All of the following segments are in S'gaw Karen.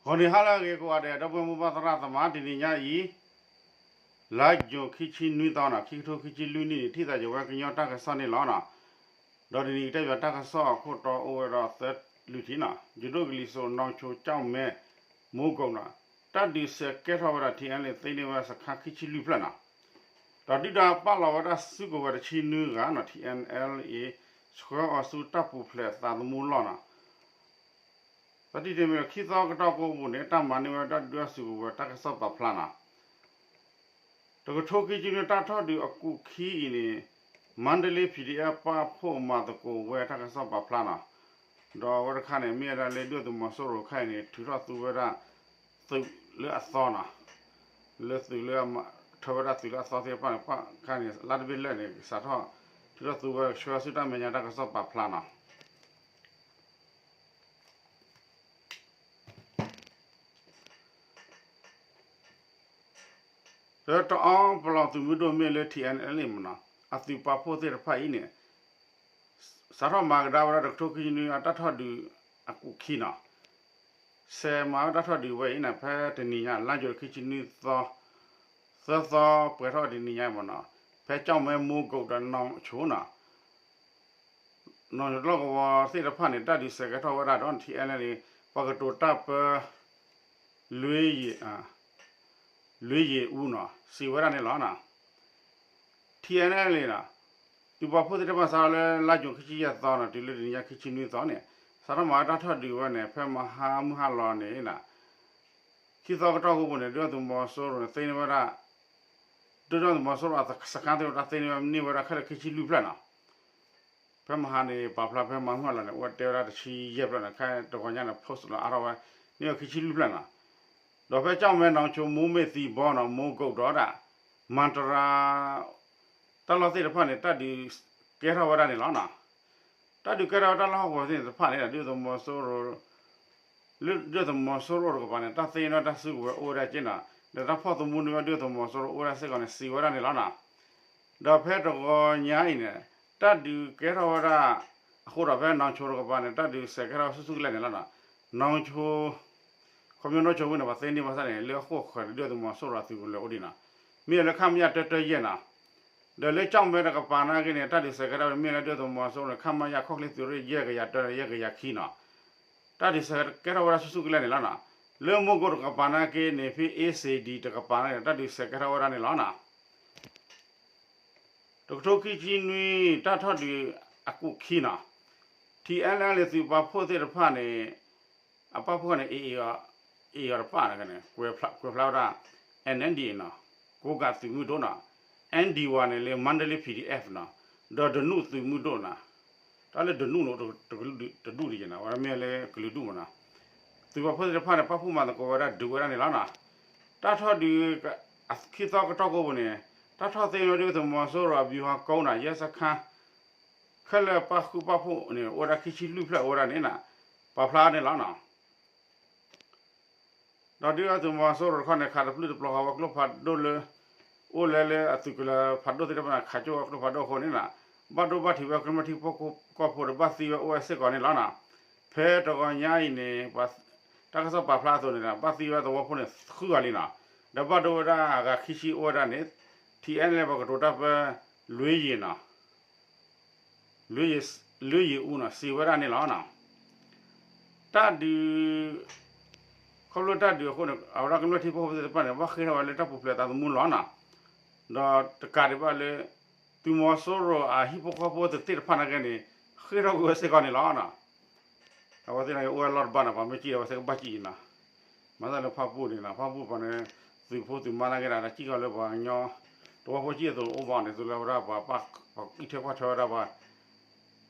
ဂီၤနံၤဟါလၢအဂ့ၤကိးဂၤဒဲး ဒီပုၢ်ဝဲၢ်မိၢ်ပၢ်သရၣ်သမါ တနံၤညါအံၤ လါယူၤခံဆံနွံသီန့ၣ် ခံကထိခံဆံလွံၢ်နံၣ်န့ၣ် ထံၣ်သးယဝဲကညီတၢ်ကစီၣ်န့ၣ်လီၤ. ဒီးတနံၤအံၤကတဲဘၣ်တၢ်ကစီၣ်အခိၣ်တီအိၣ်ဝဲဒီးသၢလွံၢ်ထံၣ်န့ၣ် ယိၤဒိၣ်ကလံၤစိး နီၣ်ဆိ ကၠီၣ်မဲ မိကိးန့ၣ် တၢ်ဒုးစဲးကဲထီၣ်ဝဲဒၣ် ထံၣ်အဲလ်အ့ၣ် သ့န့ၢ်ဝဲစခါခံဆံလွံၢ်ဖျၢၣ်န့ၣ် ဒီးဒုၣ်ဒါပာ်လီၤဝဲဒၣ်စုကဝဲၤတဆံနွံဂၤန့ၣ် ထံၣ်အဲလ်အ့ၣ် ဆှၢအီၤဆူတၢ်ပူၤဖျဲးသးသမူလီၢ်န့ၣ် သတံၣ်တမ့ၢ်ခံသီကတီၢ်ကိးပူၤန့ၣ် တၢ်မၤန့ၢ်ဝဲဒၣ်ဒုၣ်ဒါစုကဝဲၤတၢ်ကစီၣ်ပာ်ဖျါန့ၣ် တကထိခံဆံနွံတၢ်ထီၣ်ဒုးအကူာ်ခံအံၤန့ၣ် မါတလ့ PDF ပာ်ဖှိၣ်မၤသကိးဝဲတၢ်ကစီၣ်ပာ်ဖျါန့ၣ် ဒီးအဝဲတခါန့ၣ် မ့ၢ်ဝဲဒၣ်လၢဒုၣ်ဒါသုးမီၤစိရိၤခဲအံၤန့ၣ် ထုးထီၣ်သူဝဲဒၣ် သုးလၢအသီန့ၣ် လၢသုးလၢ ထၢဝဲဒၣ်သုးလၢအသီသ့ၣ်တဖၣ်န့ၣ် ပှၤခါန့ၣ် လါတဘ့ၣ်လၢာ်န့ၣ် စးထီၣ် ထုးထီၣ်သူဝဲဆှၢဆူတၢ်မဲာ်ညါတၢ်ကစီၣ်ပာ်ဖျါန့ၣ် လၢတအီပလီၢ်သုးမုၢ်ဒိၣ်မ့ၢ်လၢ ထံၣ်အဲလ်အ့ၣ် မ့ၢ်န့ၣ် အသုးပာ်ဖှိၣ်သ့ၣ်တဖၣ်အံၤန့ၣ် စးထီၣ်မၤကဒါဝဲဒၣ်တကထိခံဆံနွံအတၢ်ထီၣ်ဒုးအကူာ်ခံန့ၣ် စဲးမၤဝဲတၢ်ထီၣ်ဒုးဝဲအံၤန့ၣ် ဖဲတနံၤညါ လါယူၤခံဆံနွံသီ သၢသီပှဲၤထီၣ်တနံၤညါမ့ၢ်န့ၣ် ဖဲကၠီၣ်မဲ မိကိးဒီးနီၣ်ဆိန့ၣ် နီၣ်ဆိတလီၢ်ကဝီၤသ့ၣ်တဖၣ်န့ၣ် တၢ်ဒုးစဲးကဲထီၣ်ဝဲဒၣ်ဒီး ထံၣ်အဲလ်အ့ၣ် ပှၤကတိၤတၢ်ပၢ လွေးယံၤအူန့ၣ် စံးဝဲဒၣ်န့ၣ်လီၤ. ထံၣ်အဲလ်အ့ၣ် သုးပာ်ဖှိၣ်သ့ၣ်တဖၣ်စးထီၣ်လၢ လါယူၤခံဆံယဲၢ်သီန့ၣ် တုၤလၢတနံၤညါခံဆံနွံသီန့ၣ် စးထီၣ်မၤဝဲတၢ်ထီၣ်ဒုးဝဲန့ၣ် ဖဲမဟါမုၢ်ဟါလီၤန့ၣ် ခံသီကတီၢ်ကိးပူၤန့ၣ် ဒုၣ်ဒါသုးမီၤစိရိၤန့ၣ် သ့န့ၢ်ဝဲဒၣ် ဒုၣ်ဒါသုးမီၤစိရိၤအစခါသ့ၣ်တဖၣ်သ့န့ၢ်ဝဲန့ၢ်ဝဲဒၣ်ခဲလၢာ်ခံဆံလွံၢ်ဖျၢၣ်န့ၣ် ဖဲမဟါန့ၣ် ပာ်ဖျါဖဲမဟါမုၢ်ဟါလီၤန့ၣ် အိၣ်ဝဲတဲဝဲဒၣ်တဆံယဲၢ်ဖျၢၣ်န့ၣ် ခဲတဂီၤညါန့ၣ် post လီၤအါထီၣ်ဝဲ န့ၢ်ဝဲခံဆံလွံၢ်ဖျၢၣ်န့ၣ် ဒီးဖဲကၠီၣ်မဲ နီၣ်ဆိ မိၢ်မ့ၢ်သံဘီန့ၣ် မိၢ်ကိးဒီးဒၣ် မၤတရၢ တၢ်လီၢ်သ့ၣ်တဖၣ်န့ၣ် တၢ်ဒုးကဲထီၣ်ဝဲဒၣ်န့ၣ်လီၤ. တၢ်ဒုးကဲထီၣ်ဝဲတၢ်လီၢ်ဟီၣ်ကဝီၤသ့ၣ်တဖၣ်န့ၣ် ဒုၣ်ဒါသုးမီၤစိရိၤ လၢဒုၣ်ဒါသုးမီၤစိရိၤတကပၤန့ၣ် တၢ်သ့န့ၢ်တၢ်စုကဝဲၤအိၣ်ဝဲဒၣ်က့န့ၣ် ဒီးတၢ်ဖီၣ်သမူန့ၢ်ဝဲဒုၣ်ဒါသုးမီၤစိရိၤအိၣ်ဝဲဒၣ်စ့ၢ်ကီးန့ၣ် စံးဝဲဒၣ်န့ၣ်လီၤ. ဒီးဖဲတဂီၤညါအံၤန့ၣ် တၢ်ဒုးကဲထီၣ်ဝဲဒၣ် အဃိဒီးဖဲနီၣ်ဆိတကပၤန့ၣ် တၢ်ဒုးစဲးကဲထီၣ်ဆူၣ်ဆူၣ်ကလဲာ်န့ၣ်လီၤ. နီၣ်ဆိ ခီဖျိနီၣ်ဆိဝံၤန့ၣ် ပှၤသ့န့ၢ်ဘၣ်ဆၣ်န့ၣ် လၢအဃိာ်ဃၢၤန့ၣ် ဒုၣ်ဒါသုးမီၤစိရိၤအသုးကလၢၤအိၣ်ဒံးန့ၣ် မ့ၢ်လၢ ခမရ တၢတၢယဲၢ်န့ၣ် ဒီးလၢကၠီၣ်မဲတကပၤနာ်က့န့ၣ် တၢ်ဒုးစဲးကဲထီၣ်ဝဲမ့ၢ်လၢဒုၣ်ဒါသုးမီၤစိရိၤန့ၣ် ခမရ ခီၣ်ချ့သုးရ့ၣ် ယဲၢ်ကယၤတၢ ယဲၢ်ကယၤခံန့ၣ် တၢ်ဒုးစဲးကဲထီၣ်ဝဲဒၣ်ဆူၣ်ဆူၣ်ကလဲာ်န့ၣ်လီၤ. လၢမိၢ်ကိးတကပၤနာ်က့န့ၣ် ဖဲ A C D တကပၤန့ၣ် တၢ်ဒုးစဲးကဲထီၣ်ဝဲဒၣ်န့ၣ်လီၤ. တကထိခံဆံနွံ တၢ်ထီၣ်ဒုးအကူာ်ခံန့ၣ် ထံၣ်အဲလ်အ့ၣ် သုးပာ်ဖှိၣ်သ့ၣ်တဖၣ်န့ၣ် အပာ်ဖှိၣ်န့ၣ် အ့ၣ်အ့ၣ်အီၤတဖၣ်န့ၣ် ကွဲးဖျါဝဲဒၣ် N N D A န့ၣ် ကိးကးသုးမုၢ်ဒိၣ်န့ၣ် N D Y န့ၣ်လၢ မါတလ့ P D F န့ၣ် ဒီးဒနူၣ်သုးမုၢ်ဒိၣ်န့ၣ် တၢ်လၢဒနူၣ်န့ၣ် တဒူၣ်ဒံးယဲၢ်န့ၣ် ဝဲမ့ၢ်လၢကလုာ်ဒူၣ်မ့ၢ်န့ၣ် သုးပာ်ဖှိၣ်သ့ၣ်တဖၣ်န့ၣ် ပာ်ဖှိၣ်မၤသကိးဝဲဒၣ်ဒုးဝဲဒၣ်န့ၣ်လီၤ. တၢ်ထီၣ်ဒုး ခံသီကတီၢ်ကိးပူၤန့ၣ် တၢ်ထီၣ်သ့န့ၢ်ဝဲဒၣ်သုးမီၤစိရိၤအဘံဟီကိးန့ၣ် ယဲၢ်စခါ ခဲလၢာ်ပာ်ဃုာ်ပာ်ဖှိၣ်န့ၣ် အိၣ်ဝဲဒၣ်ခံဆံလွံၢ်ဖျၢၣ်အိၣ်ဝဲဒၣ်န့ၣ် ပာ်ဖျါန့ၣ်လီၤ. ဒီးဒုၣ်ဒါသုးမီၤစိရိၤတခီန့ၣ် ခးတပျုၢ်တပျီၤဃီဝဲကျိဖးဒိၣ်လၢ အိၣ်လၢလၢအသုးကလၢၤဖးဒိၣ်သ့ၣ်တဖၣ်န့ၣ် ခးကၠိဝဲကျိဖးဒိၣ်အဃိန့ၣ် ဘၣ်ဒိဘၣ်ထံးဝဲကမျၢၢ်ထံဖိကီၢ်ဖိဒီးဘၣ်သံဝဲအိၣ်ဝဲစ့ၢ်ကီးန့ၣ်လီၤ. ဖဲတဂီၤညါအံၤန့ၣ် တၢ်ကစီၣ်ပာ်ဖျါအသိးန့ၣ် ဘၣ်သံဝဲသဝီဖိန့ၣ် ဃုဂၤလံန့ၣ် ဒီးဘၣ်ဒိဝဲဒၣ်အဂၤခံဆံအိၣ်ဝဲဒၣ်န့ၣ် ထံၣ်အဲလ်အ့ၣ် ပှၤကတိၤတၢ်ပၢ လွေးယံၤန့ၣ် လွေးယံၤအူန့ၣ် စံးဝဲဒၣ်န့ၣ်လီၤ. တၢ်ဒုး ခီဖျိတၢ်ဒုးအဃိန့ၣ် အဝဲဒၣ်ကမျၢၢ်ထံဖိကီၢ်ဖိသ့ၣ်တဖၣ်န့ၣ် ဘၣ်ဃ့ၢ်ထီၣ်ဝဲလၢတၢ်ပူၤဖျဲးသးသမူလီၤန့ၣ် ဒီးတကးဒံးဘၣ်လၢ သုးမီၤစိရိၤအဟံၣ်ဖိဃီဖိသ့ၣ်တဖၣ်နာ်က့န့ၣ် ဃ့ၢ်ထီၣ်ကွံာ်ဝဲစ့ၢ်ကီးန့ၣ်လီၤ. အဝဲသ့ၣ်န့ၣ်အိၣ်ဝဲလီၢ်တဘၣ်န့ၣ် ပှၤမ့ၢ်စံၣ်ဒီးအဝဲသ့ၣ်ကဘၣ်စံၣ်အံၤန့ၣ် မၤသးလၢဖၣ်ပူၣ်န့ၣ် ဖၣ်ပူၣ်ပှၤန့ၣ် သုးဖိသုးမါနာ်က့ဒီး တၢ်စံၣ်ကီးလၢပှၤကညီ သဝီဖိစံၣ်အသိးအိၣ်ဘၣ်န့ၣ် သုလၢဝဲဒၣ်ပှၤ ပှၤအံးထွဲကွၢ်ထွဲဝဲဒၣ်ပှၤ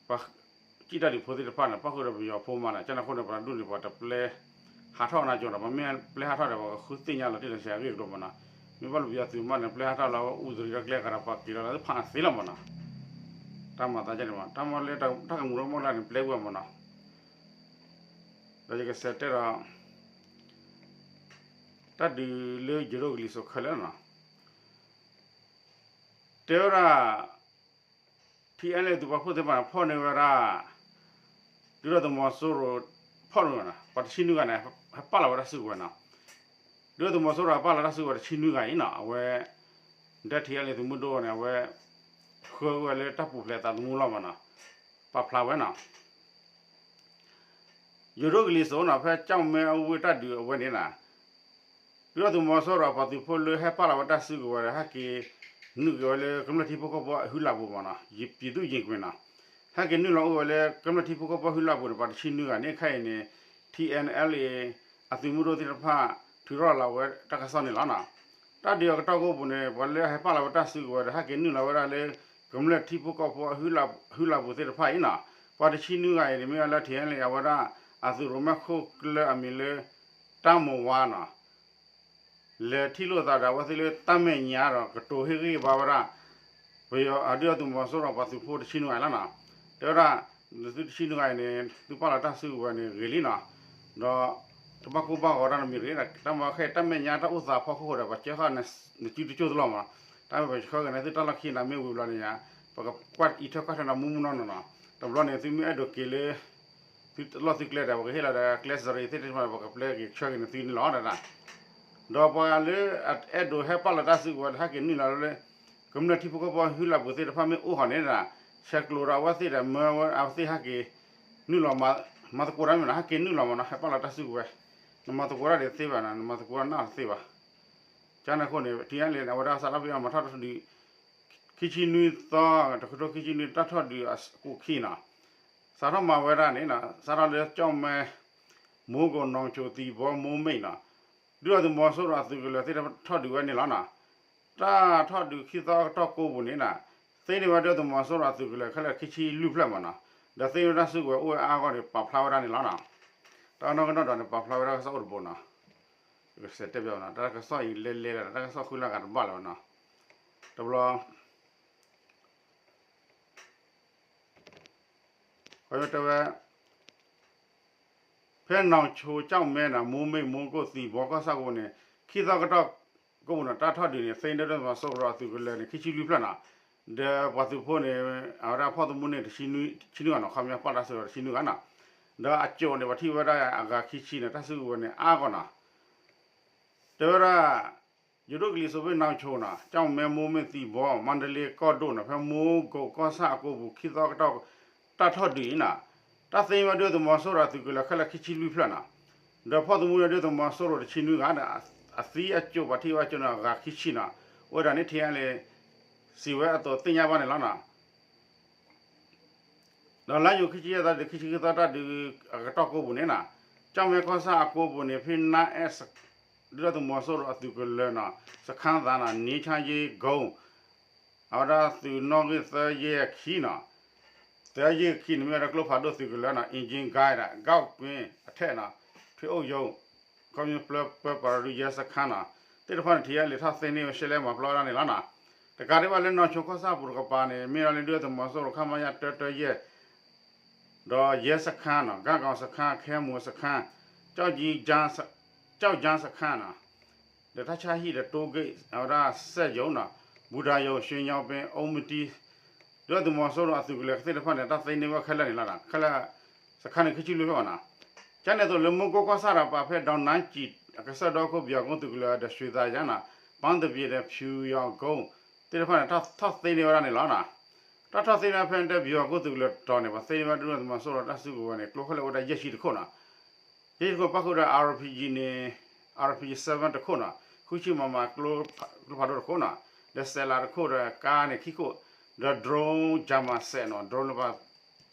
ပှၤစံၣ်တၢ်ဒုးဖိသ့ၣ်တဖၣ်န့ၣ် ပၣ်ဃုာ်ဒီးပယီၤဖိမးန့ၣ် ကန့ၣ်အဃိန့ၣ် ပှၤတဒူၣ်န့ၣ် ပှၤတပျဲဟးထီၣ်နၤကၠီၤဒီး ပှၤမ့ၢ်ပျဲဟးထီၣ်ဒီး ပှၤကဃုသ့ၣ်ညါလီၤတံၢ်လီၤဆဲးအဂ့ၢ်အကျိၤမးန့ၣ် မ့ၢ်ဘၣ်လၢပယီၤသုးမးန့ၣ် ပျဲဟးထီၣ်လၢအူသရံးတၢ်ကျဲကဒီး ပှၤက့ၤလီၤလၢဖးသ့လီၤမးန့ၣ် တၢ်မၤသးဒ်န့ၣ်မး တၢ်မၤလၢတၢ်ကမူၤထီၣ်မီၢ်လၢ်န့ၣ် ပျဲဝဲမးန့ၣ် ဒီးယကစးတဲဒီး တၢ်ဒုးလၢယိၤဒိၣ်ကလံၤစိးခဲလၢာ်န့ၣ် တဲဝဲဒၣ် ထံၣ်အဲလ်အ့ၣ် သုးပာ်ဖှိၣ်သ့ၣ်တဖၣ်န့ၣ် ဖီၣ်န့ၢ်ဝဲဒၣ် ဒုၣ်ဒါသုးမီၤစိရိၤ ဖီၣ်န့ၢ်ဝဲန့ၣ် ပှၤတဆံနွံဂၤန့ၣ် ဟဲပာ်လီၤဝဲတၢ်စုကဝဲၤနီၤ. ဒုၣ်ဒါသုးမီၤစိရိၤပာ်လီၤတၢ်စုကဝဲၤတဆံနွံဂၤအံၤနီၤ အဝဲ ဒၣ်ထံၣ်လၢသုးမုၢ်ဒိၣ်န့ၣ် အဝဲ ဃၢဝဲလၢတၢ်ပူၤဖျဲးသးသမူလီၤမးနီၤ, ပာ်ဖျါဝဲနီၤ. ယိၤဒိၣ်ကလံၤစိးနီၤ ဖဲကၠီၣ်မဲအဝ့ၢ်တၢ်ဒုးအဝဲန့ၣ်နီၤ ဒုၣ်ဒါသုးမီၤစိရိၤအပှၤသုးဖိလၢဟဲပာ်လီၤဝဲတၢ်စုကဝဲၤဒီး ဟဲက့ၤနုာ်က့ၤဝဲလၢကမျၢၢ်ထံဖိကီၢ်ဖိအဟုလၢ်ပူၤမးနီၤ, ယပျံၤသူၣ်ယ့ၤကွ့ၤနီၤ, ဟဲက့ၤနုာ်လီၤအိၣ်ဝဲလၢကမျၢၢ်ထံဖိကီၢ်ဖိအဟုလၢ်ပူၤန့ၣ် ပှၤတဆံနွံဂၤန့ၣ် ခဲအံၤန့ၣ် ထံၣ်အဲၣ်အဲၣ်လ်အ့ အသုးမုၢ်ဒိၣ်သ့ၣ်တဖၣ် ထုးထီၣ်လီၤဝဲတၢ်ကစီၣ်န့ၣ်လီၤနီၤ. တၢ်ဒုးအကတီၢ်ကိးပူၤန့ၣ် ပှၤလၢဟဲပာ်လီၤဝဲတၢ်စုကဝဲၤဒီး ဟဲက့ၤနုာ်လီၤဝဲဒၣ်လၢ ကမျၢၢ်ထံဖိကီၢ်ဖိအဟုလၢ်ပူၤသ့ၣ်တဖၣ်အံၤနီၤ, ပှၤတဆံနွံဂၤအံၤန့ၣ် မ့ၢ်ဝဲလၢထံၣ်အဲၣ်အဲၣ်လ့ အဝဲဒၣ် အသုးရိၣ်မဲခိၣ်ကျၢၢ်အမံၤလၢ တၢ်မိၤဝါနီၤ လဲၤထံၣ်လိာ်သးဒီးအဝဲသ့ၣ်လၢတၢ်မဲာ်ညါဒီး ကတိၤဟ့ၣ်ဂံၢ်ဘါဝဲဒၣ် ပယီၤအဒုၣ်ဒါသုးမီၤစိရိၤပှၤသုးဖိတဆံနွံဂၤလီၤနီၤ. တဲဝဲဒၣ် သုတဆံနွံဂၤအံၤန့ၣ် သုပာ်လီၤတၢ်စုကဝဲၤန့ၣ်ဂ့ၤလံနီၤ, ဒီး တဘၣ်ကိၢ်ဘၣ်ဂီၤတၢ်တမံၤရ့ၣ်, တၢ်မၤခဲအံၤတၢ်မဲာ်ညါတၢ်အိၣ်သးဖီခိၣ်ဃိဒီး ပှၤကဲဃာ်နစုတကၠိၢ်တလီၢ်မး, တၢ်မ့ၢ်ပှၤဆှၢက့ၤန့ၣ် သုတၢ်လီၢ်ခံန့ၣ် မ့ၢ်ဝံၤဘျီန့ၣ်ယါ ပကကွၢ်အံးထွဲကွၢ်ထွဲနၤမုၢ်မုၢ်နီၢ်နီၢ်နီၤ. တဘျီန့ၣ် သုမ့ၢ်အဲၣ်ဒိးက့ၤလၢ သုလီၢ်သုကျဲဒီး ပကဟ့ၣ်လီၤဒီးကျဲစရ့သ့ၣ်တဖၣ် ပကပျဲက့ၤဆှၢက့ၤန့ၣ်သုန့ၣ်လီၤဒၣ်. ဒီးပှၤလၢအအဲၣ်ဒိးဟဲပာ်လီၤတၢ်စုကဝဲၤလၢဟဲက့ၤနုာ်လီၤလၢ ကမျၢၢ်ထံဖိကီၢ်ဖိဟုလၢ်ပူၤသ့ၣ်တဖၣ်မ့ၢ်အိၣ်ဃီန့ၣ်ဒၣ် ဆဲးကျိးဒီးအဝဲသ့ၣ်ဒီး မၢဝဲအဝဲသ့ၣ်ဟဲက့ၤ နုာ်လီၤ မၤသကိးတၢ်မ့ၢ်နီၤ, ဟဲက့ၤနုာ်လီၤမးနီၤ, ဟဲပာ်လီၤတၢ်စုကဝဲၤ, နမၤသကိးတၢ်ဒ်သ့ဘၣ်နီၤ, နမၤသကိးတၢ်နၢ်တသ့ဘၣ်. ကန့ၣ်အဃိန့ၣ် ထံၣ်အဲၣ်အဲၣ်လ့န့ၣ် အဝဲဒၣ်စးထီၣ်ဖဲအမၤထီၣ်တၢ်ထီၣ်ဒုး ခံဆံနွံသီ တကထိခံဆံနွံတၢ်ထီၣ်ဒုးအကူာ်ခံနီၤ, စးထီၣ်မၤဝဲဒၣ်န့ၣ် စးထီၣ်လၢကၠီၣ်မဲ မိကိၣ် နီၣ်ဆိၣ် သံၣ်ဘီ မိၢ်မ့ၣ်နီၤ, ဒုၣ်ဒါသုးမီၤစိရိၤအသုးကလၢၤသ့ၣ်တဖၣ်ထီၣ်ဒုးဝဲန့ၣ်လီၤနီၤ. တၢ်ထီၣ်ဒုးခံသီအကတီၢ်ကိးပူၤန့ၣ်နီၤ သ့န့ၢ်ဝဲဒုၣ်ဒါသုးမီၤစိရိၤအသုးကလၢၤခဲလၢာ်ခံဆံလွံၢ်ဖျၢၣ်မးနီၤ, ဒီးသ့န့ၢ်ဝဲတၢ်စုကဝဲၤအိၣ်ဝဲအါအါဂီၢ်န့ၣ် ပာ်ဖျါဝဲဒၣ်န့ၣ်လီၤနီၤ. တၢ်နီၢ်ကနီၣ်ဒီးန့ၣ် ပာ်ဖျါဝဲဒၣ်ကစီၣ်အိၣ်တဘိနီၤ, ကစဲးတဲပျီနီၤ, တၢ်ကစီၣ်အံၤလဲၤလဲၤလီၤ တၢ်ကစီၣ်ဃုလၢဂၤတဘၣ်လၢၤဘၣ်နီၤ, တဘျီ တဲဝဲ ဖဲနီၣ်ဆိၣ် ကၠီၣ်မဲနီၤ မိၢ်မ့ၣ် မိၢ်ကိၣ် သံၣ်ဘီ ကီၢ်ဆၣ်ကိးပူၤန့ၣ် ခံသီကတီၢ်ကိးပူၤနီၤ တၢ်ထီၣ်ဒုးန့ၣ် သ့ဒုၣ်ဒါသုးမီၤစိရိၤအသုးကလၢၤန့ၣ် ခံဆံလွံၢ်ဖျၢၣ်နီၤ, ဒီးပှၤသုးဖိန့ၣ် အဝဲဒၣ်ဖီၣ်သမူန့ၣ် တဆံနွံဂၤနီၤ, ခီပညီပာ်လီၤတၢ်စုကဝဲၤတဆံနွံဂၤနီၤ, ဒီးအစိၣ်န့ၣ် ပှၤထံၣ်ဝဲဒၣ်အဂၤခံဆံန့ၣ် တၢ်စုကဝဲၤန့ၣ် အါဂီၢ်နီၤ တဲဝဲဒၣ် ယိၤဒိၣ်ကလံၤစိးဖဲနီၣ်ဆိၣ်နီၤ ကၠီၣ်မဲ မိၢ်မ့ၣ် သံၣ်ဘီ မါတလ့ ကီၢ်ဒိၣ်နီၤ ဖဲမိၢ်ကိၣ်ကီၢ်ဆၣ်အကိးပူၤ ခံသီကတီၢ် တၢ်ထီၣ်ဒုးအံၤနီၤ, တၢ်သ့ဝဲဒုၣ်ဒါသုးမီၤစိရိၤအသုးကလၢၤခဲလၢာ်ခံဆံလွံၢ်ဖျၢၣ်နီၤ, ဒီးဖီၣ်သမူဒုၣ်ဒါသုးမီၤစိရိၤတဆံနွံဂၤဒီး အသံအစိၣ်ပှၤထံၣ်ဝဲကၠိန့ၣ် အဂၤခံဆံနီၤ, အိၣ်ဝဲဒၣ်န့ၣ် ထံၣ်အဲၣ်အဲၣ်လ့ စံးဝဲအသိးသ့ၣ်ညါဘၣ်န့ၣ်လီၤနီၤ. ဒီးလါယူၤခံဆံယဲၢ်သီဒီး ခံဆံခံသီတၢ်ဒုးအကတီၢ်ကိးပူၤန့ၣ်နီၤ, ကၠီၣ်မဲကီၢ်ဆၣ်အကိးပူၤန့ၣ် ဖဲနါအဲၣ် ဒုၣ်ဒါသုးမီၤစိရိၤအသုးကလၢၤနီၤ စခါသးနီၤ နံဆါယ့ကိ အဝဲဒၣ်သုးနီၣ်ဂံၢ်သၢယဲၢ်အခံနီၤ, သၢယဲၢ်အခံန့ၣ် မ့ၢ်ဝဲဒၣ်ကျိဖးဒိၣ်သုးကလၢၤနီၤ အ့ၣ်ကၠ့ကါဒီး ကၠီၣ်ကွ့အထဲနီၤ ထွ့အိၣ်ယိၤ ခီပညီပၢပၢပၤရဒုးယဲစခါနီၤ, သ့ၣ်တဖၣ်န့ၣ် ထံၣ်အဲၣ်အဲၣ်လ့ထီၣ်သ့န့ၢ်ဝဲရှဲလဲမၤပျီဝဲဒၣ်န့ၣ်လီၤနီၤ. တကးဒံးဘၣ်လၢနီၣ်ဆိၣ်ကီၢ်ဆၣ်ပူၤတကပၤန့ၣ် မ့ၢ်ဒၣ်လၢဒုၣ်ဒါသုးမီၤစိရိၤ ခမရ တၢတၢယဲၢ် ဒီးယဲစခါနီၤ ကၣ်ကီၤစခါ ခဲမူၤစခါ ကၠီၣ်ကၠါစခါနီၤ, ဒီးတၢ်ဆါဟံၣ်ဒီး တိဂ့ၢ် အဝဲဒၣ်စဲၣ်ယိၤနီၤ ဘူဒၤယိၤ ရွှေညောင်ပင် အိမတံ ဒုၣ်ဒါသုးမီၤစိရိၤအသုးကလၢၤသ့ၣ်တဖၣ်န့ၣ် တၢ်သ့န့ၢ်ဝဲခဲလၢာ်န့ၣ်လီၤ. ခဲလၢာ် စခါန့ၣ် ခံဆံလွံၢ်ဖျၢၣ်ဘၣ်နီၤ. ကန့ၣ်အသိးလၢမူကိၢ်ကီၢ်ဆၣ်ဒီးပာ်ဖဲ ဒီနါကံၣ် အကစၢၢ်ဒီခိၣ် ပယီၤကိသုးကလၢၤဒီး ရွှေသာရနီၤ ပၣ်သဘံၣ်ဒီး ဖြူရောင်ကုန်း သ့ၣ်တဖၣ်န့ၣ် တၢ်ထီၣ်သ့န့ၢ်ဝဲဒၣ်န့ၣ်လီၤနီၤ. တၢ်ထီၣ်သ့န့ၢ်ဖဲတဲပယီၤကိသုးကလၢၤတီၤန့ၣ် ပှၤသ့န့ၢ်ဝဲဒၣ်ဒုၣ်ဒါသုးမီၤစိရိၤတၢ်စုကဝဲၤန့ၣ် ကျိခဲလၢာ်အိၣ်ဝဲဒၣ်ယဲၢ်ဆံတခိၣ်နီၤ. ယဲၢ်ဆံတခိၣ်ပၣ်ဃုာ်ဒီး အါရ်ပံယံၤန့ၣ် အါရ်ပံယံၤ seven တခိၣ်နီၤ, ဃုဆံ MM ကျိဖးဒိၣ်တခိၣ်နီၤ, ဒီးစဲးလးတခိၣ်ဒီးကါန့ၣ်ခံခိၣ်, ဒီး drone ယၤမၤစဲးနီၤ drone လၢပှၤ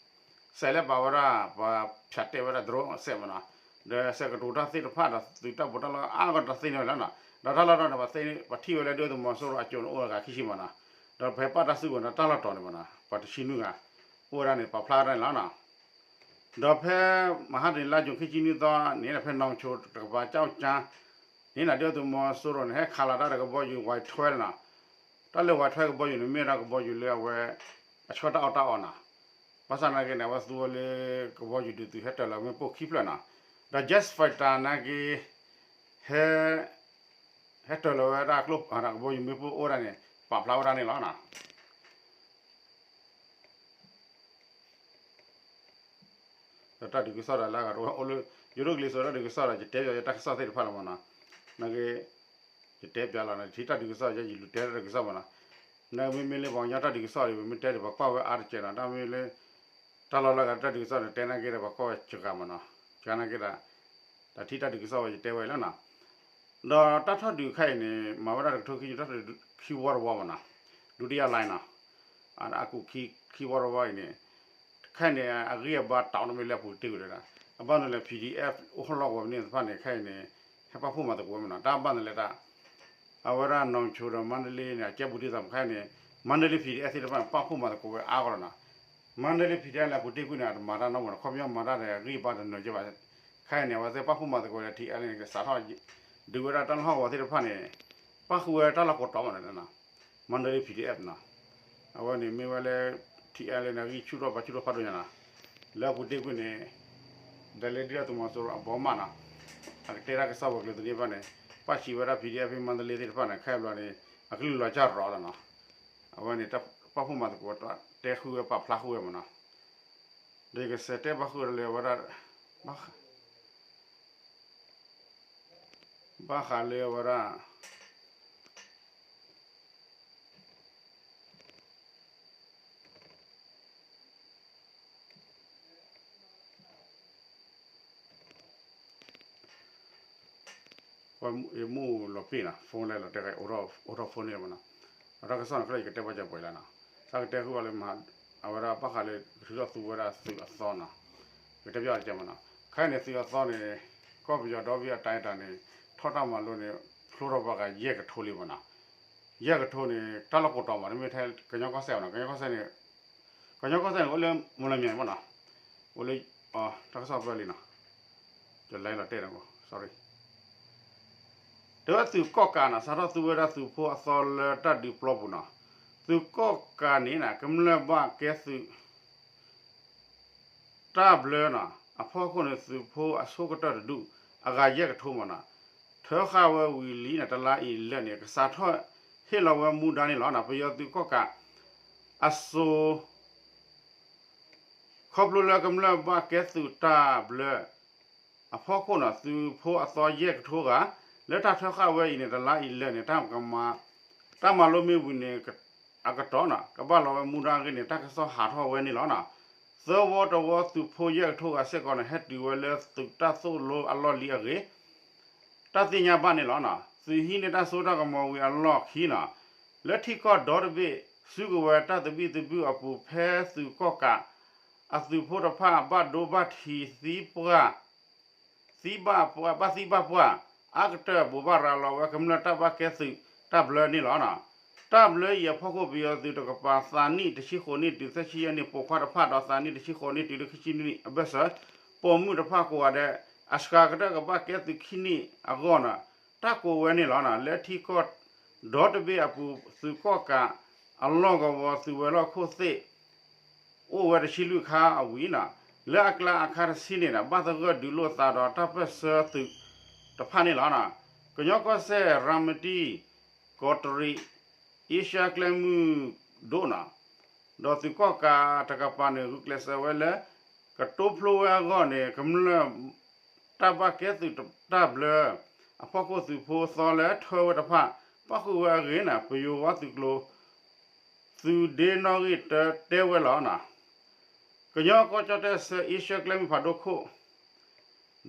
စဲးလၢပာ်ဝဲဒၣ် ပှၤဖၠးတဲာ်ဝဲဒၣ် drone အစဲးမးနီၤ, ဒီးစဲးကတိၤတၢ်သ့ၣ်တဖၣ်ဒီးသုးတၢ်ပီးတၢ်လီအါဂီၢ်တၢ်သ့န့ၢ်ဝဲလီၤနီၤ. ဒီးတၢ်လီၢ်တတီၤန့ၣ် ပှၤထံၣ်ဝဲလၢဒုၣ်ဒါသုးမီၤစိရိၤအစိၣ်န့ၣ်အိၣ်ဂၤခံဆံမးနီၤ, ဒီးဖဲပာ်တၢ်စုကဝဲၤန့ၣ် တၢ်လီၢ်တတီၤန့ၣ်မးနီၤ ပှၤတဆံနွံဂၤ အိၣ်ဝဲဒၣ်န့ၣ် ပာ်ဖျါဝဲဒၣ်န့ၣ်လီၤနီၤ. ဒီးဖဲမဟါတနံၤ လါယူၤခံဆံနွံသီန့ၣ် ဖဲနီၣ်ဆိၣ်တကပၤ ကၠီၣ်ကၠါန့ၣ်နီၤ ဒုၣ်ဒါသုးမီၤစိရိၤန့ၣ် ဟဲခးလီၤတၢ်ဒီးကဘီယူၤ ဝဲးထွဲလီၤနီၤ. တၢ်လၢဝဲးထွဲကဘီယူၤန့ၣ် မ့ၢ်ဝဲဒၣ်ကဘီယူၤလၢအဝဲ အဆှၢတၢ်အီၣ်တၢ်အီနီၤ. ဘၣ်ဆၣ်နာ်က့န့ၣ် အဝဲသူဝဲလၢကဘီယူၤဒုးသုး ဟဲတၢၤလီၤမ့ၣ်ပိၢ်ခံဖျၢၣ်နီၤ. ဒီး jet fighter နာ်က့ ဟဲ ဟဲတၢၤလီၤဝဲဒၣ်ကျိဖးဒိၣ် ကဘီယူၤမ့ၣ်ပိၢ်အိၣ်ဝဲဒၣ်န့ၣ် ပာ်ဖျါဝဲဒၣ်န့ၣ်လီၤနီၤ. ဒီးတၢ်ဒုးကစီၣ်ဒီးလၢအဂၤတဝဲအိၣ်လၢ ယိၤဒိၣ်ကလံၤစိးတၢ်ဒုးကစီၣ်ဒီး ယတဲပၠးယတၢ်ကစီၣ်သ့ၣ်တဖၣ်လီၤမနီၤ, နက့ ယတဲပၠးလီၤ နထံၣ်တၢ်ဒုးကစီၣ် ယလူၤတဲတၢ်ဒုးကစီၣ်မနီၤ, နမ့မ့ၢ်လၢပှၤကညီတၢ်ဒုးကစီၣ်ဒီး ပမ့ၢ်တဲဒီး ပှၤကွၢ်ဝဲအါတကဲးနီၤ, တၢ်မ့ၢ်လၢ တၢ်လီၢ်လၢအဂၤတၢ်ဒုးကစီၣ်န့ၣ် တဲနာ်က့ဒီး ပှၤကွၢ်ဝဲစှၤမနီၤ, စှၤနာ်က့ဒီး တၢ်ထံၣ်တၢ်ဒုးကစီၣ်ဝဲ ယတဲဝဲလီၤနီၤ, ဒီးတၢ်ထီၣ်ဒုးခဲအံၤန့ၣ် မၤဝဲဒၣ်တကထိခံဆံ တၢ်ထီၣ်ဒုးခံဝီတဝီမနီၤ, ဒုတိယလှိုင်းနီၤ, အကူာ်ခံဝီတဝီအံၤန့ၣ် ခဲအံၤန့ၣ် အဂံၢ်အဘါတအိၣ်နီတမံၤလၢအပူၤတ့ၢ်ကွံာ်ဒီး အဘၣ်နုၤလဲၣ် ပီၣ်ဒံၣ်အဲၣ် အိၣ်ဟီၣ်လီၢ်ကဝီၤပူၤသ့ၣ်တဖၣ်န့ၣ် ခဲအံၤန့ၣ် ဟဲပာ်ဖှိၣ်မၤသကိးဝဲမနီၤ, တၢ်ဘၣ်နုၤလဲၣ်တၢ် အဝဲဒၣ်နီၣ်ဆိဒီးမါဒလ့န့ၣ် အကဲဘူးဒံသးမခါအံၤန့ၣ် မါဒလ့ ပီၣ်ဒံၣ်အဲၣ် သ့ၣ်တဖၣ်န့ၣ် ပာ်ဖှိၣ်မၤသကိးဝဲအါဂီၢ်လီၤနီၤ, မါဒလ့ ပီၣ်ဒံၣ်အဲၣ် လၢအပူၤတ့ၢ်ကွံာ်န့ၣ် အတမၤတၢ်နီတမံၤနီၤ, ခီပညီမၤတၢ်ဒီးအဂံၢ်အဘါတနၢၤကဲဘၣ်, ခဲအံၤန့ၣ် အဝဲသ့ၣ်ပာ်ဖှိၣ်မၤသကိးဒီး ထံအဲၣ်လ့န့ၣ် ကစးထီၣ် ဒုးဝဲဒၣ်တၢ်လီၢ်ဟီၣ်ကဝီၤသ့ၣ်တဖၣ်န့ၣ် ပၣ်ဃုာ်ဝဲတၢ်လီၢ်ကိးတီၤမနီၤ, မါဒလ့ ပီၣ်ဒံၣ်အဲၣ်နီၤ, အဝဲန့ၣ်မ့ၢ်ဝဲလၢ ထံအဲၣ်လ့န့ၣ် အဂံၢ်ဆူၣ်ထီၣ်ဘါဆူၣ်ထီၣ်ဖးဒိၣ်ညါနီၤ, လၢအပူၤတ့ၢ်ကွံာ်န့ၣ် ဒ်လဲၣ်ဒ်လဲၣ်သုးမီၤစိရိၤအဘီမးနီၤ, အကတဲတၢ်ကစီၣ်ဝဲၤကျိၤသန့ၤတဖၣ်န့ၣ် ပၣ်စံးဝဲဒၣ် ပီၣ်ဒံၣ်အဲၣ် ဖဲမါဒလ့သ့ၣ်တဖၣ်န့ၣ် ခဲအံၤဘျီန့ၣ် အကလုၢ်လီၤစၢ်ရီၤလီၤနီၤ, အဝဲန့ၣ် ပာ်ဖှိၣ်မၤသကိး တဲဃုာ်ဝဲပာ်ဖျါဃုာ်ဝဲမနီၤ, ဒီးယကစးတဲဘၣ်ဃုာ်လၢဝဲဒၣ် ဘၣ်ဃးလၢဝဲဒၣ် မူလီၤပ့ၢ်နီၤ, ဖိလဲလီၤတဲ အိၣ်ထီၣ်ဖိန့ၣ်မနီၤ, အတၢ်ကစီၣ်န့ၣ် ခဲလၢာ်ယကတဲပှၤစၢၤပှဲၤလီၤနီၤ, တၢ်ကတဲဃုာ်ဘၣ်လၢ အဝဲဒၣ်ဘၣ်ဃးလၢ ကထုးထီၣ်သူဝဲဒၣ်သုးအသီနီၤ, ယကတဲပှၤစၢၤမနီၤ, ခဲအံၤန့ၣ် သုးအသီန့ၣ် ကီၢ်ပယီၤဒီဘ့ၣ်အတၢ်အဲၣ်တၢ်န့ၣ် ထီၣ်တၢ်မၤလိန့ၣ် ဖျိထီၣ်ဘၣ်ဃးယဲၢ်ကထိလံမနီၤ, ယဲၢ်ကထိန့ၣ် တၢ်လီၢ်ကိးတီၤမး တမ့ၢ်ထဲကညီကီၢ်စဲၣ်မနီၤ, ကညီကီၢ်စဲၣ်န့ၣ် ကညီကီၢ်စဲၣ်န့ၣ် အိၣ်လၢ မီၣ်လမၠဲၣ်မနီၤ, အိၣ်လၢ တၢ်ကစီၣ်ပၢလံနီၤ, ယလဲလီၤတဲာ်န့ၣ် sorry, တဲဝဲသုးကီၣ်ကးနီၤ စးထီၣ်သူဝဲဒၣ်သုးဖိအသီလၢတၢ်ဒုးပျီပူၤနီၤ, သုးကီၣ်ကးန့ၣ် ကမျၢၢ်ဘၣ်ကဲသုး တၢ်ဘျၢနီၤ အဖီခိၣ်န့ၣ် သုးဖိအဆိကတၢၢ်တဒူၣ် အဂၤယဲၢ်ကထိမနီၤ, ထၢဃာ်ဝဲဝံၤလံန့ၣ် တလါအံၤလၢာ်န့ၣ် ကစးထီၣ်ဟ့ၣ်လီၤဝဲမူဒါန့ၣ်လီၤ. ပယီၤသုးကီၣ်ကးအစိၤ ခီဖျိလၢကမျၢၢ်ဘၣ်ကဲသုးတၢ်ဘျၢ အဖီခိၣ်န့ၣ် သုးဖိအသီယဲၢ်ကထိဂၤ လၢတၢ်ထၢဃာ်ဝဲအံၤန့ၣ် တလါအံၤလၢာ်န့ၣ် တၢ်မၤ တၢ်မၤလိမ့ၢ်ဝံၤန့ၣ် အကတီၢ်န့ၣ် ကဘၣ်လီၤဝဲမူဒါအဂ့ၢ်န့ၣ် တၢ်ကစီၣ်ဟးထီၣ်ဝဲန့ၣ်လီၤ. သၢဝီတဝီသုးဖိယဲၢ်ကထိဂၤစ့ၢ်ကီးန့ၣ် ဟဲတုၤဝဲလၢသုးတၢ်သိၣ်လိအလီၢ်လံအဂ့ၢ် တၢ်သ့ၣ်ညါဘၣ်န့ၣ်လီၤ. သုးဟံးန့ၢ်တၢ်စိတၢ်ကမီၤဝံၤအလီၢ်ခံန့ၣ် လၢထံကီၢ်ဒီတဘ့ၣ် စုကဝဲၤတၢ်သဘံၣ်သဘုၣ်အပူၤ ဖဲသုးကီၣ်ကးအသုးဖိတဖၣ် ဘၣ်ဒိဘၣ်ထံးသံပှၢ် သံဘၣ်ပှၢ် ဘၣ်သံဘၣ်ပှၢ် အါကတၢၢ်ဘိးဘၣ်ရၤလီၤဝဲကမျၢၢ်တၢ်ဘၣ်ကဲသုးတၢ်ဘျၢန့ၣ်လီၤ. တၢ်ဘျၢအံၤအဖီခိၣ် ပယီၤသုးတကပၤ သးနံၣ်တဆံဃိးနံၣ်တုၤသၢဆံယဲၢ်နံၣ် ပိာ်ခွါတဖၣ်ဒီး သးနံၣ်တဆံဃိးနံၣ်တုၤလၢခံဆံနွံနံၣ်အဘၢၣ်စၢၤ ပိာ်မုၣ်တဖၣ်ကိးဂၤဒဲး အစှၤကတၢၢ်ကဘၣ်ကဲသုးခံနံၣ်အဂီၢ်န့ၣ် တၢ်ကိးဝဲန့ၣ်လီၤ. လၢထံကီၢ်ဒီတဘ့ၣ်အပူၤ သုးကီၣ်ကးအလီၢ်ကဝီၤ သုးဝဲၤလီၢ်ခိၣ်သ့ၣ် အိၣ်ဝဲတဆံလွံၢ်ခါအဝံၤန့ၣ် လၢအကျါအခါတဆံန့ၣ်ဒီး ဘၣ်သဂၢၢ်ဒုးလိာ်သးဒီးတၢ်ပၢၢ်ဆၢသုးတဖၣ်န့ၣ်လီၤ. ကညီကီၢ်စဲၣ် ရၤမတံ ကီးတရံး အ့ရှါကျဲမုၢ်ဒိၣ်န့ၣ် ဒီးသုးကီၣ်ကးတကပၤန့ၣ် ဂုာ်ကျဲးစၢးဝဲလၢ ကတိဖျိဝဲအဂီၢ်န့ၣ် ကမျၢၢ်တၢ်ဘၣ်ကဲသုးတၢ်ဘျၢ အဖီခိၣ်သုးဖိသီလၢထၢဝဲတဖၣ် ပၣ်ဃုာ်ဝဲအဂ့ၢ်န့ၣ် ပယိၤဝါသုးကျိၤ သုးဒ့နီၣ်ဂံၢ်တၢတဲဝဲလီၤ. ကညီကီၢ်ကၠီၣ်တဲၣ်ဆၢ အ့ရှါကျဲမုၢ်ဖးဒိၣ်ခိၣ်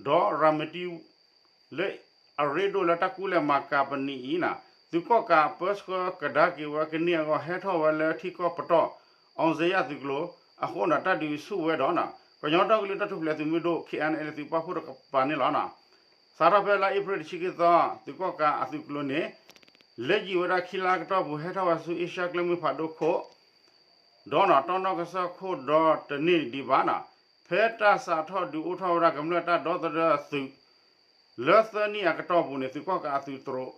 ဒီးရၤမတံ လၢအရ့ဒိၣ်လၢတၢ်ကူၣ်လဲၤမၤကၤပနံာ်အံၤန့ၣ် သုးကီၣ်ကးအပၢဆှၢကဒါက့ၤဝဲကန့ၢ်အဂီၢ် ဟဲထီၣ်ဝဲလၢထံကီၢ်ပတီၢ် အီစ့ယၣ်သုးကျိၤအဃိန့ၣ် တၢ်ဒုးဆူၣ်ဝဲဒီး ကညီဒီကလုာ်တၢ်ထူၣ်ဖျဲးသုးမုၢ်ဒိၣ် ခ့ၣ်အဲၣ်အဲၣ်လ် သုးပာ်ဖှိၣ်တကပၤန့ၣ်လီၤ. စးထီၣ်ဖဲလါအ့ဖြ့ၣ်တဆံခံသီ သုးကီၣ်ကးအသုးကျိၤန့ၣ် လဲၤယံာ်ဝဲဒၣ်ခံလါကတီၢ်ပူၤ ဟဲထီၣ်ဝဲဆူအ့ရှါကျဲမုၢ်ဖးဒိၣ်ခိၣ် ဒီးနီၣ် တီနီၣ်ကစၢၢ်ခိၣ်ဒီတန့ၢ်ဒံးဘၣ်န့ၣ် ဖဲတၢ်စးထီၣ်ဒုးအိၣ်ထီၣ်ဝဲဒၣ်ကမျၢၢ်တၢ်ဒီသဒၢသုး လၢသၢနံၣ်အကတီၢ်ပူၤန့ၣ် သုးကီၣ်ကးအသုးတရိး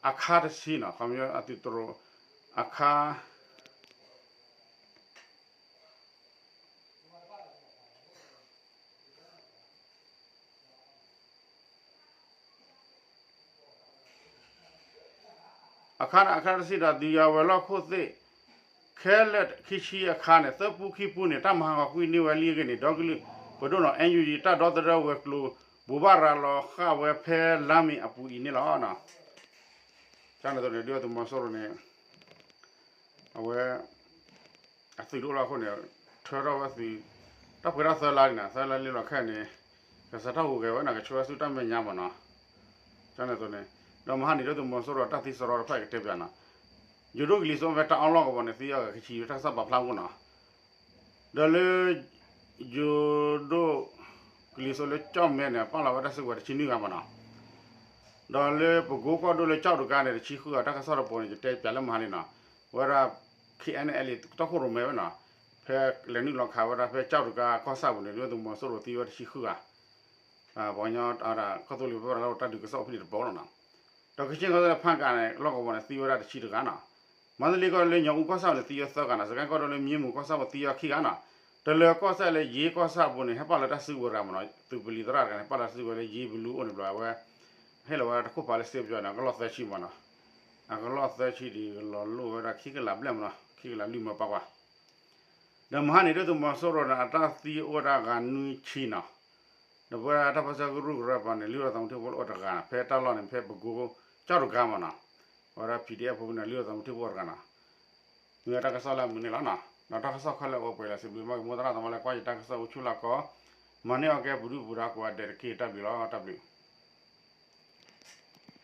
အခါတဆံန့ၣ် ခီပညီအသုးတရိးအခါ အခါန့ၣ် အခါတဆံဒီး ဒုးယၤဝဲၤလီၢ်ခိၣ်သ့ၣ် ခဲလၢာ်ခံဆံအခါန့ၣ် သၢပူခံပူန့ၣ် တၢ်မၤဟးဂီၤကွံာ်န့ၢ်ဝဲလံအဂ့ၢ်န့ၣ် ဒီကလုာ် ပဒိၣ်နီၤ အဲၣ်ယူၣ်ယံၤ တၢ်ဒီသဒၢဝဲၤကျိၤ ဘိးဘၣ်ရၤလီၤဃာ်ဝဲဖဲလါမ့ၤအပူၤအံၤန့ၣ်လီၤ. ကန့ၣ်အသိးန့ၣ် ဒုၣ်ဒါသုးမီၤစိရိၤန့ၣ် အဝဲ အသုးတအိၣ်လီၤအဃိန့ၣ် ထၢထီၣ်ဝဲသုး တၢ်ပှဲၤထီၣ်သၢလါန့ၣ်နီၤ သၢလါလံလီၤခဲအံၤန့ၣ် ကစးထီၣ်ဟူးဂဲၤဝဲနီၤ ကဆှၢဝဲဆူတၢ်မဲာ်ညါမ့ၢ်နီၤ. ကန့ၣ်အသိးန့ၣ် ဒီးမဟါန့ၣ် ဒုၣ်ဒါသုးမီၤစိရိၤတၢ်သံစရီတဖၣ်ကတဲပၠးနီၤ ယိၤဒိၣ်ကလံၤစိးဖဲတၢ်အီၣ်လီၢ်ကဝီၤန့ၣ် သံအီၤဂၤခံဆံ တၢ်ကစီၣ်ပာ်ဖျါမ့ၢ်နီၤ ဒီးလၢ ယိၤဒိၣ်ကလံၤစိးလၢကၠီၣ်မဲန့ၣ် ပာ်လီၤဝဲတၢ်စုကဝဲၤတဆံနွံဂၤမ့ၢ်နီၤ. ဒီးလၢပကိကီၢ်ဒိၣ်လၢကၠီၣ်တကါန့ၣ် တဆံဃုဂၤ တၢ်ကစီၣ်တပိၤန့ၣ် ယတဲပၠးလၢမဟါလံနီၤ ဝဲဒၣ် ခ့ၣ်အဲၣ်အဲလ် တီခိၣ်ရိၣ်မဲဝဲနီၤ ဖဲလဲၤနုာ်လီၤခးဝဲဒၣ်ဖဲကၠီၣ်တကါကီၢ်ဆၣ်ပူၤန့ၣ် ဒုၣ်ဒါသုးမီၤစိရိၤသံဝဲတဆံဃုဂၤ ပှၤကညီ ကီၢ်သူလ့ၤပၢလီၢ်တၢ်ဒုးကစီၣ်အိၣ်ဖဲန့ၣ်တပိၤလီၤနီၤ. ဒီးကခ့ၣ်ကီၢ်သဲးဖၣ်ကးန့ၣ် လီၢ်ကဝီၤန့ၣ် သံဝဲဒၣ်တဆံတဂၤနီၤ. မၤသလ့ကီၢ်ဒိၣ်လၢညီအူကီၢ်ဆၣ်ပူၤန့ၣ် သံဝဲသၢဂၤနီၤ. စကဲကီၢ်ဒိၣ်လၢမံမူၤကီၢ်ဆၣ်ပူၤသံဝဲခံဂၤနီၤ. တလၢၤကီၢ်စဲၣ်လၢယ့ကီၢ်ဆၣ်ပူၤန့ၣ် ဟဲပာ်လီၤတၢ်စုကဝဲၤတဂၤမ့ၢ်နီၤ. သုးပလံၤသရၣ်တဂၤန့ၣ် ပာ်လီၤစုကဝဲၤလၢယ့ဘလူးအိၣ်န့ၣ်ဘျီဝဲ ဟ့ၣ်လီၤဝဲတၢ်ခိၣ်ဖးလၢစ့ပယီၤန့ၣ် အကလီၢ်သၢဆံမ့ၢ်နီၤ. အကလီၢ်သၢဆံဒံး ကလီၤလိၣ်ဝဲဒၣ်ခံကလးဘျဲၣ်မ့ၢ်နီၤ. ခံကလးလွံၢ်မၢပာ်ကွၢ် ဒီးမဟါန့ၣ် ဒုၣ်ဒါသုးမီၤစိရိၤန့ၣ် အတၢ်သံအိၣ်ဝဲဒၣ်ဂၤနွံဆံနီၤ. ဒီးပဝဲဒၣ်တၢ်ပၢဆှၢကရူၢ်ကရၢပှၤန့ၣ် လုၢ်ထီၣ်သးမူထံဖိအိၣ်တဂၤနီၤ. ဖဲတၢ်လီၢ်န့ၣ် ဖဲပကိကၠီၣ်တကါမ့ၢ်နီၤ. ပဝဲဒၣ် ပီၣ်ဒံၣ်အဲၣ် ဖိန့ၣ် လုၢ်ထီၣ်သးမူထံဖိအိၣ်တဂၤနီၤ. မ့ၢ်ဝဲတၢ်ကစီၣ်လၢအမုာ်န့ၣ်လီၤနီၤ. ဒီးတၢ်ကစီၣ်ခဲလၢာ်အိၣ်ပှဲၤလၢစံးဘျုးဘၣ်က့ၤ မိၢ်သရၣ်သမါလၢကွၢ်ယတၢ်ကစီၣ်အိၣ်ဆူၣ်လၢကီၢ်, မၤန့ၢ်အီၤကဲပဒုၣ်ပဒါကိးဂၤဒဲးတက့ၢ်. တၢ်ဘျုးလီၤ. တၢ်ဘျုး